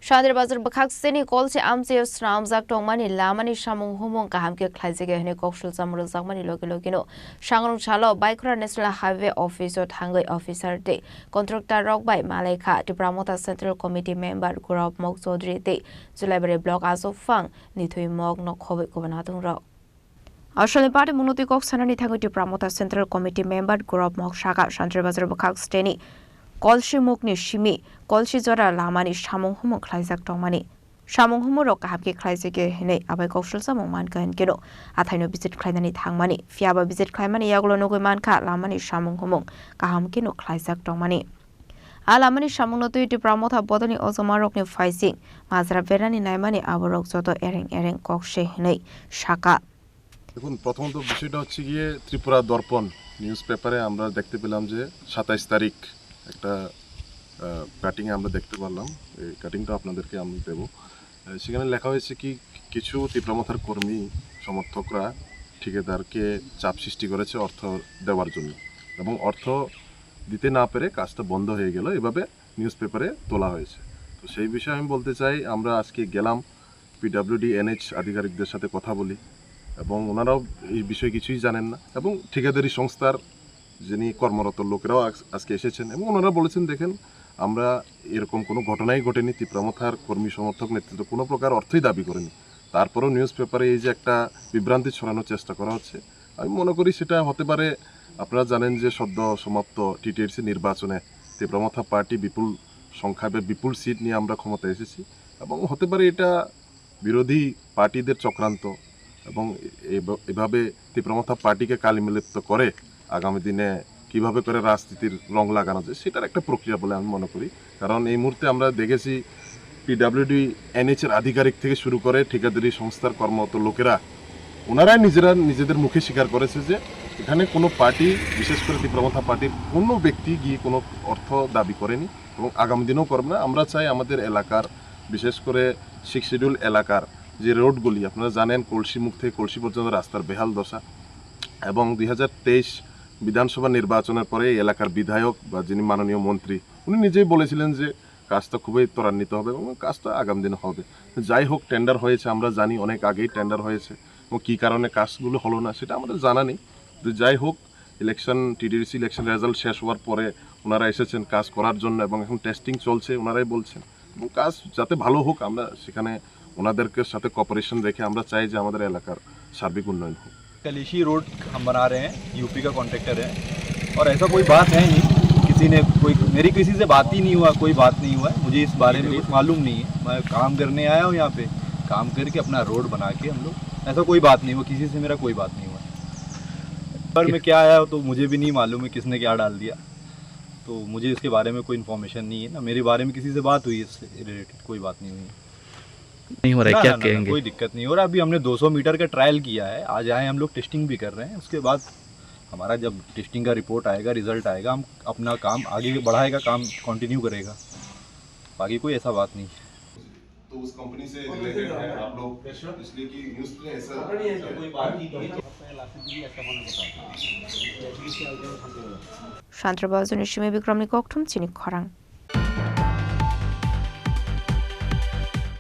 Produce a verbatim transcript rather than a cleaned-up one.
Shantir Bazar bwkhak sini Kolshi amchaio swnamjak tongmani lamani samung humung kaham khe khlaijak ya hwnwi koksul chamung rwjakmani logi logino Sangrong salo Baikhura National Highway office o thangwi officer tei contractor rok bai malaikha Tipra Motha Central Committee member Gurab Mok Chaudhary tei Julaibari Block Ajophang Nithoi Mok no khobwi kubun adongrok. Asalni party mungnotwi kok sanani thangwi Tipra Motha Central Committee member Gurab Mok saka Shantir Bazar bwkhak steni Kolshi mukni simi Kolshi jora lamani samung humung khlaijak tongmani. Samung humung rok kaham khe khlaijak ya hinwi abai koksul chamung mankha hinkhe no athaino visit khlainani thangmani. Phiyaba visit khlaimani yagulo nugwi mankha lamani samung humung kaham khe no khlaijak tongmani. A lamani samungno twi Tipra Motha bodolni ojoma rokni phaising majra berani naimani aborok joto ereng ereng kok se hinwi saka. দেখুন, প্রথমত বিষয়টা হচ্ছে গিয়ে ত্রিপুরা দর্পণ নিউজ পেপারে আমরা দেখতে পেলাম যে সাতাইশ তারিখ একটা কাটিং আমরা দেখতে পারলাম। এই কাটিংটা আপনাদেরকে আমি দেব। আহ, সেখানে লেখা হয়েছে কি, কিছু তিপ্রামথার কর্মী সমর্থকরা ঠিকাদারকে চাপ সৃষ্টি করেছে অর্থ দেওয়ার জন্য, এবং অর্থ দিতে না পেরে কাজটা বন্ধ হয়ে গেল, এভাবে নিউজ পেপারে তোলা হয়েছে। তো সেই বিষয়ে আমি বলতে চাই, আমরা আজকে গেলাম পিডাব্লিউডি এনএইচ আধিকারিকদের সাথে কথা বলি, এবং ওনারাও এই বিষয়ে কিছুই জানেন না, এবং ঠিকাদারি সংস্থার যিনি কর্মরত লোকেরাও আজ- আজকে এসেছেন এবং ওনারা বলেছেন, দেখেন, আমরা এরকম কোনো ঘটনাই ঘটেনি, তিপ্রামথার কর্মী সমর্থক নেতৃত্ব কোনো প্রকার অর্থই দাবি করেনি। তারপরেও নিউজ পেপারে এই যে একটা বিভ্রান্তি ছড়ানোর চেষ্টা করা হচ্ছে, আমি মনে করি সেটা হতে পারে। আপনারা জানেন যে সদ্য সমাপ্ত টিটিএডিসি নির্বাচনে তিপ্রামথা পার্টি বিপুল সংখ্যায় বা বিপুল সিট নিয়ে আমরা ক্ষমতায় এসেছি, এবং হতে পারে এটা বিরোধী পার্টিদের চক্রান্ত, এবং এব- এভাবে তিপ্রামথা পার্টিকে কালিমালিপ্ত করে আগামী দিনে কিভাবে করে রাজনীতির রং লাগানো যায়, সেটার একটা প্রক্রিয়া বলে আমি মনে করি। কারণ এই মুহূর্তে আমরা দেখেছি পিডাব্লিউডি এনএইচ এর আধিকারিক থেকে শুরু করে ঠিকাদারি সংস্থার কর্মরত লোকেরা, ওনারাই নিজেরা নিজেদের মুখে স্বীকার করেছে যে এখানে কোনো পার্টি, বিশেষ করে তিপ্রামথা পার্টির কোনো ব্যক্তি গিয়ে কোনো অর্থ দাবি করেনি এবং আগামী দিনেও করবে না। আমরা চাই আমাদের এলাকার, বিশেষ করে সিক্স শিডিউল এলাকার যে রোডগুলি, আপনারা জানেন, কলসি মুখ থেকে কলসি পর্যন্ত রাস্তার বেহাল দশা, এবং দুই হাজার তেইশ বিধানসভা নির্বাচনের পরে এই এলাকার বিধায়ক বা যিনি মাননীয় মন্ত্রী, উনি নিজেই বলেছিলেন যে কাজটা খুবই ত্বরান্বিত হবে, এবং কাজটা আগামী দিনে হবে। যাই হোক, টেন্ডার হয়েছে, আমরা জানি অনেক আগেই টেন্ডার হয়েছে, এবং কী কারণে কাজগুলো হলো না সেটা আমাদের জানা নেই। তো যাই হোক, ইলেকশন, টিটিডিসি ইলেকশন রেজাল্ট শেষ হওয়ার পরে ওনারা এসেছেন কাজ করার জন্য, এবং এখন টেস্টিং চলছে, ওনারাই বলছেন, এবং কাজ যাতে ভালো হোক, আমরা সেখানে ওনাদেরকে সাথে কোঅপারেশন রেখে আমরা চাই যে আমাদের এলাকার সার্বিক উন্নয়ন হোক। कलिशी रोड हम बना रहे हैं, यूपी का कॉन्ट्रैक्टर है और ऐसा कोई बात है नहीं, किसी ने कोई, मेरी किसी से बात ही नहीं हुआ, कोई बात नहीं हुआ है, मुझे इस बारे में कुछ मालूम नहीं है। मैं काम करने आया हूँ यहाँ पे, काम करके अपना रोड बना के हम लोग, ऐसा कोई बात नहीं हुआ, किसी से मेरा कोई बात नहीं हुआ है। पर मैं क्या आया तो मुझे भी नहीं मालूम है किसने क्या डाल दिया, तो मुझे इसके बारे में कोई इन्फॉर्मेशन नहीं है ना, मेरे बारे में किसी से बात हुई इससे रिलेटेड, कोई बात नहीं हुई। नहीं हो रहा है, ना, क्या ना, ना, कहेंगे? कोई दिक्कत नहीं हो रहा। अभी हमने दो सौ मीटर का ट्रायल किया है, आज आए हम लोग टेस्टिंग भी कर रहे हैं, उसके बाद हमारा जब टेस्टिंग का रिपोर्ट आएगा, रिजल्ट आएगा, हम अपना काम आगे बढ़ाएगा, काम कंटिन्यू करेगा, बाकी कोई ऐसा बात नहीं है। तो उस कंपनी से रिलेटेड है आप लोग, इसलिए कि न्यूज़ में ऐसा कोई बात ही नहीं है। Shantra Bazar ni simi Bikramni kokthum chini khorang.